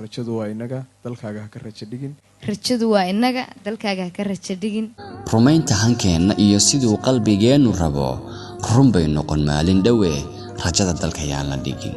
Rajadu waa innaga, dalkaaga ha ka rajo dhigin. Rajadu waa innaga, dalkaaga ha ka rajo dhigin. Rumaynta hankeenna iyo siduu qalbigeennu rabo run bay noqon maalin dhowe, rajada dalka yaan la dhigin.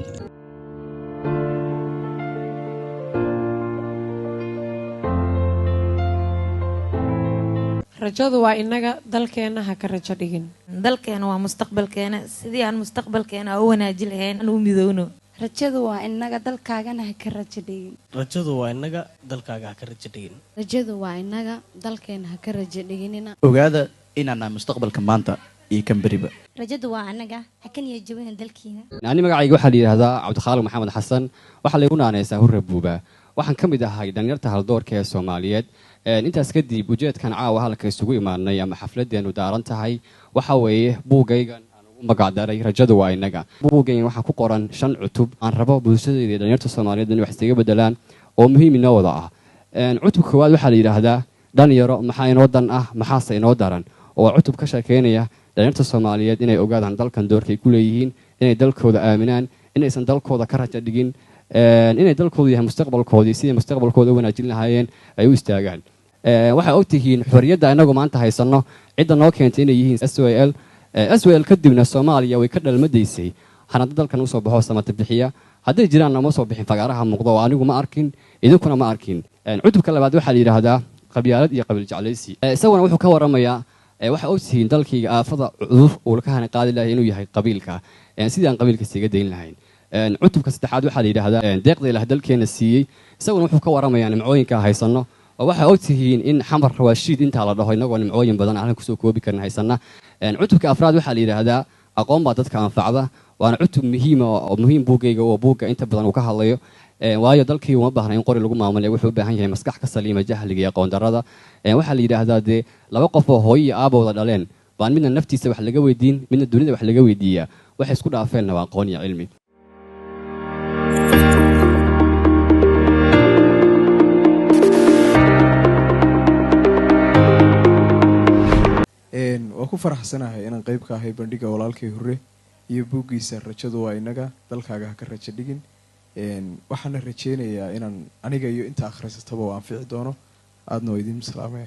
Rajadu waa innaga, dalkeenna ha ka rajo dhigin. Dalkeena waa mustaqbalkeena, sidii aan mustaqbalkeena u wanaaji lahayn aan u midowno. Rajadu waa innaga, dalkaagana ha ka rajo dhigin. Rajadu waa innaga, dalkaaga ha ka rajo dhigin. Rajadu waa innaga, dalkeena ha ka rajo dhiginina. Ogaada inaan nahay mustaqbalka maanta iyo kan beriba. Rajadu waa annaga, ha ka niyad jabina dalkiina. Ani magacayga waxaa la yidhaahdaa Cabdikhaalig Maxamed Xasan, waxaa laygu naanaysaa Hurre Buuba. Waxaan ka mid ahay dhalinyarta haldoorka ee Soomaaliyeed. Intaas kadib, ujeedkan caawa halka isugu imaanay ama xafladeenu daaran tahay waxa weeye buuggaygan aan ugu magacdaray Rajadu Waa Innaga. Buuggaygan waxaa ku qoran 5 cutub aan rabo bulshadayda iyo dhalinyarta Soomaaliyeed inay wax isaga bedelaan oo muhiim inoo wada ah. Cutubka koowaad waxaa la yidhaahdaa Dhalinyaro Maxaa Inoo Dan Ah, Maxaase Inoo Daran, oo waa cutub ka sheekeynaya dhalinyarta Soomaaliyeed inay ogaadaan dalkan doorkay ku leeyihiin, inay dalkooda aaminaan, inaysan dalkooda ka raja dhigin, inay dalkoodu yahay mustaqbalkoodii, sidai mustaqbalkooda u wanaajin lahaayeen ay u istaagaan. Waxaa ogtihiin xorriyadda inagu maanta haysanno cidda noo keentay inay yihiin SYL. SYL kadibna Soomaaliya way ka dhalmadaysay hanada dalkan usoo baxo samata bixiya. Hadday jiraan nama soo bixin fagaaraha muuqda oo anigu ma arkin, idinkuna ma arkin. Cutubka labaad waxaa la yidhaahdaa Qabyaalad iyo Qabiil Jeclaysi. Isaguna wuxuu ka waramayaa, waxaa ogtihiin dalkayga aafada cudur uu ka hana qaadi lahay inuu yahay qabiilka, sidii aan qabiilka siiga dayn lahayn. Cutubka saddexaad waxaa la yidhaahdaa Deeqda Ilaah Dalkeena Siiyey. Isaguna wuxuu ka waramayaa nimcooyinka haysanno, oo waxaa ogtihiin in Xamar rawaashiid intaa la dhaho inagoo nimcooyin badan aan kusoo koobi karin haysana. Cutubka afraad waxaa la yidhaahdaa Aqoon Baa Dadka Anfacda, waana cutub muhiima oo muhiim buuggayga oo buugga inta badan uu ka hadlayo. Waayo dalkii uma baahna in qori lagu maamulay, wuxuu u baahan yahay maskax ka saliima jahliga iyo aqoon darrada. Waxaa la yidhaahdaa dee laba qof oo hooyo iyo aaba wada dhaleen baan midna naftiisa wax laga weydiin, midna dunida wax laga weydiiyaa. Waxay isku dhaafeenna waa aqoon iyo cilmi. Waa ku faraxsanahay inaan qeyb ka ahay bandhiga walaalkay Hurre iyo buuggiisa Rajadu Waa Innaga, Dalkaaga Ha Ka Rajo Dhigin. Waxaana rajeynayaa inaan aniga iyo inta akhrisataba u anfici doono. Aadna waa idiin salaamaya.